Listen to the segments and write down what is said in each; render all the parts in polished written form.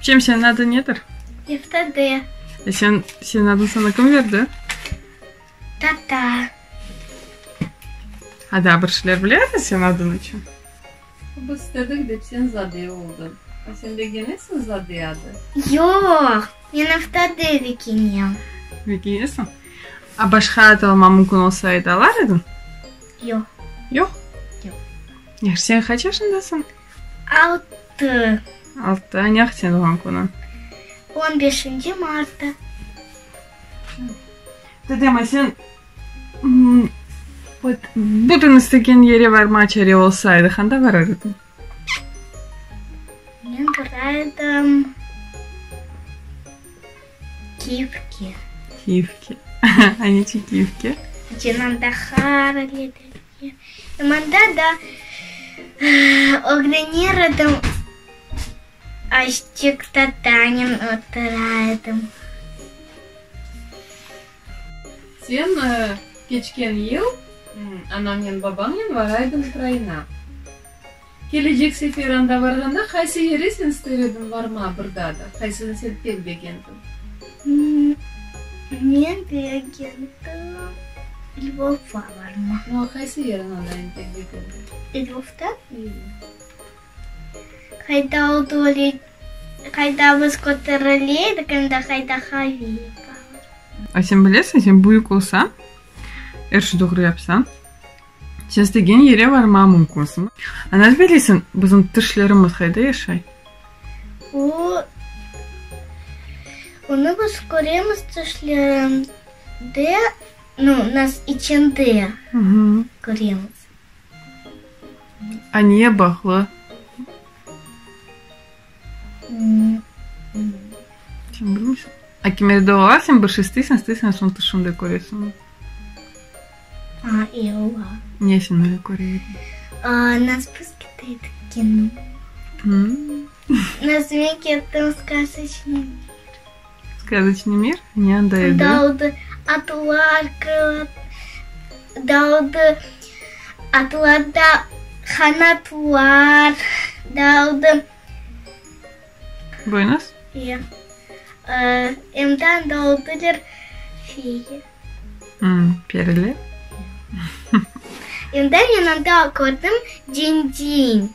Çipçem, seniñ adıñ nedir? Eftade. E sen, seniñ adıñ saña kim berdi? Tata. A daa bir şeyler bilesiñ sen adıñ içün? Biz istedik dep sen Zade oldıñ. A sen begenesiñ Zade adı? Yoq, men Eftade begenem. Begenesiñ? A başqa ad alma mümkün olsa edi, alar ediñ? Yoq. Yoq? Yoq. Yahşı, sen qaç yaşındasıñ? Altı. Altıda. Ne vaqıt seniñ doğğan künüñ? On beşinci martta. Dedem, a sen vot bütün istegen yere barma çare olsaydı, qanda barar ediñ? Men barar edim Kiyevge. Kiyevge. A neçün Kiyevge? Çünki anda har Em anda da ögrenir edim, azçıq tatanen otura edim. Sen keçken yıl anañnen babañnen varaydıñ Ukraina. Kelecek sefer anda varğanda qaysı yere sen ister ediñ varma bir daa da, qaysını sen pek begendiñ? Men begendim Lvovğa varma. No, qaysı yerini anda eñ pek begendiñ? Lvovda? Qayda oldı öyle, qayda biz köterile edik, anda qayda qave bar. A sen bilesiñ, sen büyük olsañ, er şey doğru yapsañ, Sen istegen yere varmağa mümkünsiñ. A nasıl bilesiñ, bizim tişlerimiz qayda yaşay? O, onı biz köremiz tişlerinde, nu, nas içinde köremiz. A niye bağlı? Sen bilmeysiñ. A kimerde ola, sen bir şey isteysiñ, isteysiñ, soñ tışında köresiñ. A, e, ola. Ne sen öyle köre ediñ? A, nas biz kete edik kino. Nas men kettim Сказочный мир. Сказочный мир? Ne anda edi? Anda oldı atlar, da oldı atlarda qanatlar, da oldı. Boynuz? Ya. Em de anda oldılar feya. Periler? Em de men anda kördim Cin-Cin.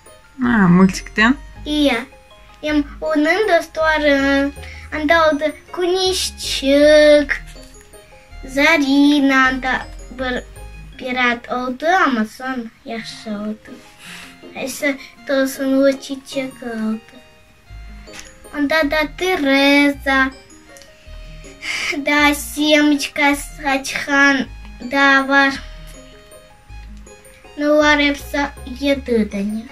A, multikten? İya. Em onıñ dostları, anda oldı Küneşçik, Zarina anda bir pirat oldı, amma soñ yahşı oldı. Qaysı tılsımlı çiçek oldı. Anda da Tereza, da Semıçka saçqan da bar. Olar episi yedi dane.